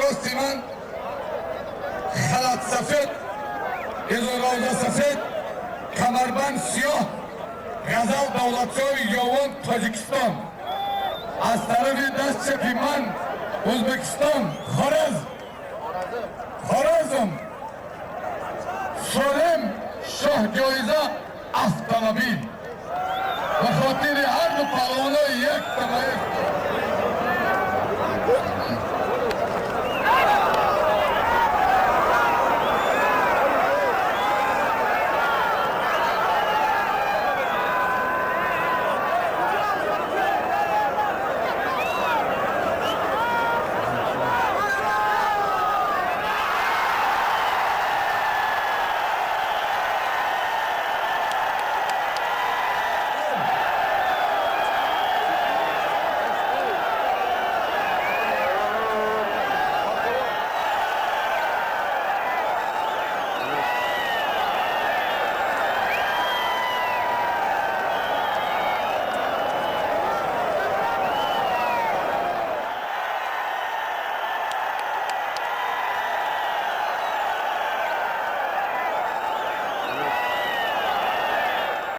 Рости ман халат сафед, изороза сафед, камарбанд сиёҳ, Ғазал Давлатшоҳи Ёвон, Тоҷикистон. Аз тарафи даст чапи ман Ӯзбекистон, Хоразм, Хоразм, Солим, шоҳҷоиза автомобил. Ба хотири ҳарду паҳлавонои як маэстро.